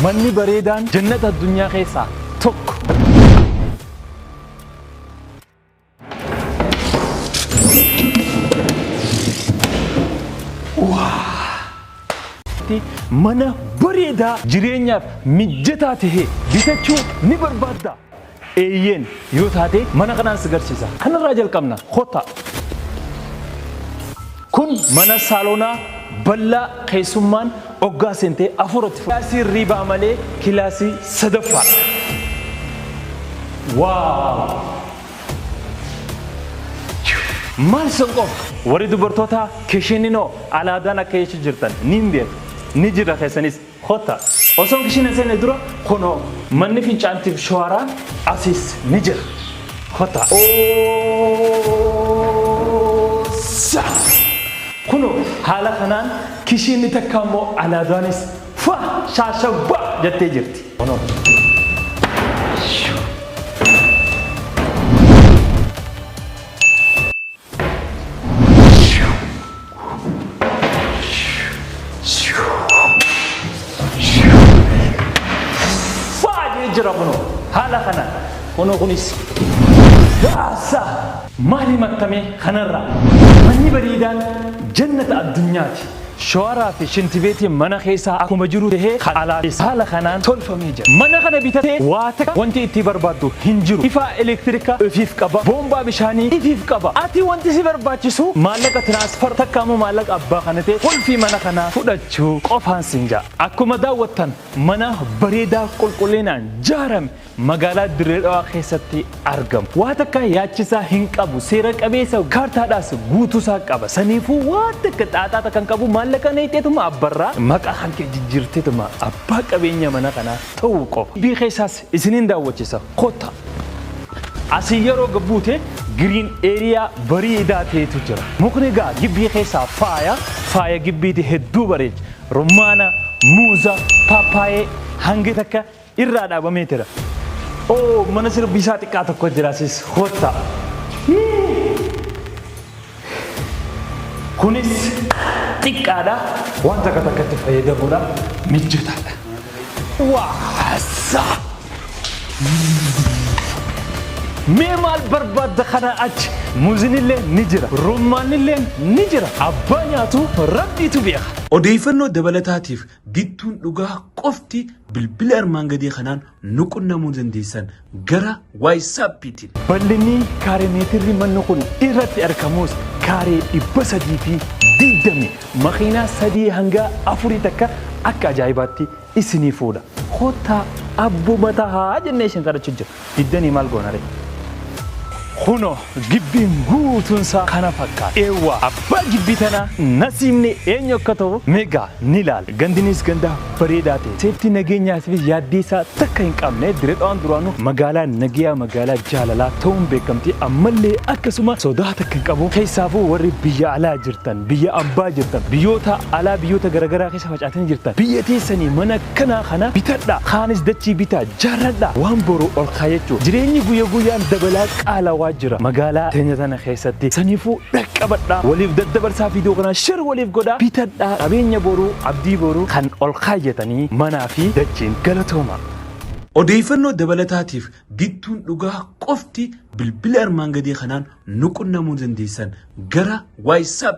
Manni bareedaan jannata addunyaa keessaa tokko. Mana bareedaa jireenyaaf mijataa ta'e bitachuu ni barbaadda. Eeyyeen yoo taate mana kanaan si garsiisa. Kanarraa jalqabna. Kottaa. Kun mana saaloonaa bal'aa keessummaan oggaa seentee afuratti. Kilaasii riibaa malee kilaasii sadaffaadha. Waaw! Maal san qofa? Warri dubartootaa kishininoo alaadaan akka jechu jirtan ni hin beeku. Ni jira keessanis kottaa. Osoon kishina seene dura kunoo manni fincaantiif showaraan asiis ni jira. Kottaa. Oosa! Kunoo haala kanaan kishinni takka immoo alaadaanis fa shaashabba jettee jirti. Kunoo. Baay'ee jira kunoo haala kanaan kunoo kunis gaasa maal himattamee kanarraa manni bareedaan jannata addunyaati. Showaraa fi shintibeetiin mana keessaa akkuma jiru tahee kan alaatis haala kanaan tolfamee jira. Mana kana bitatee waa takka wanti itti barbaaddu hin jiru. Ifaa elektirika ifiif qaba, boombaa bishaanii ifiif qaba. Ati wanti si barbaachisu maallaqa transfer takka ammoo maallaqa abbaa kana ta'e qulfii mana kanaa fudhachuu qofaan siin ja'a. Akkuma daawwattan mana bareedaa qulqullinaan jaarame magaalaa Dirree Dhawaa keessatti argamu. Waa takka yaachisaa hin qabu. Seera qabeessa kaartaadhaas guutuusaa qaba. Saniifuu waa takka xaaxaa takka hin qabu. Maallaqa neeyxeetuma abbarraa maqaa kan kee jijjiirteetuma abbaa qabeenya mana kanaa ta'uu qofa. Gibbii keessaas isiniin daawwachisa. Kottaa. Asii yeroo gad buute green area bareedaa ta'etu jira. Mukni gaa gibbii keessaa faaya, faaya gibbiiti hedduu bareecha. Rummaana, muuza, paappaayee hangi takka irraa dhaabamee jira. Oo mana sirbiisaa xiqqaa tokko jira asis kottaa. Kunis xiqqaadha waan takka takkatti fayyadamuudhaaf mijataadha. Waasa! Mee maal barbaadda kana achi muuzinillee ni jira rummaanillee ni jira abbaa nyaatu rabbiitu beeka. Odeeffannoo dabalataatiif Bittuun dhugaa qofti bilbila armaan gadii kanaan nu qunnamuu dandeessan gara WhatsApp'tiin. Bal'inni kaaree meetirri manni kun irratti argamus kaaree 320 makiinaa 3 hanga 4 takka akka ajaa'ibaatti isinii fuudha. Kottaa abbuma tahaa jennee isin kadhachuu jira. Diddanii maal goona ree? Kunoo gibbiin guutuun isaa kana fakkaata. Eewwa abbaa gibbii tanaa nasiibni eenyu akka ta'u meegaa ni ilaala. Gandinis ganda bareedaa ta'e. Seeftii nageenyaas fi yaaddeessaa takka hin qabne Dirree Dhawaan duraanuu magaalaa nagayaa magaalaa jaalalaa ta'uun beekamti. Ammallee akkasuma sodaa takka hin qabu. Keessaafuu warri biyya alaa jirtan, biyya ambaa jirtan, biyyoota alaa biyyoota garaagaraa keessa facaatanii jirtan biyya teessanii mana akkanaa kana bitadhaa. Kaanis dachii bitaa jaarradhaa. Waan boru ol kaayachuu. Jireenyi guyya guyyaan dabalaa qaalawaa jira magaalaa teenya tana keessatti. Saniifuu dhaqqabadhaa. Waliif daddabarsaa viidiyoo kana share waliif godhaa. Bitadhaa qabeenya boruu abdii boruu kan ol kaayyatanii manaa fi dachiin galatoomaa. Odeeffannoo dabalataatiif Bittuun dhugaa qofti bilbila armaan gadii kanaan nu qunnamuu dandeessan gara WhatsApp.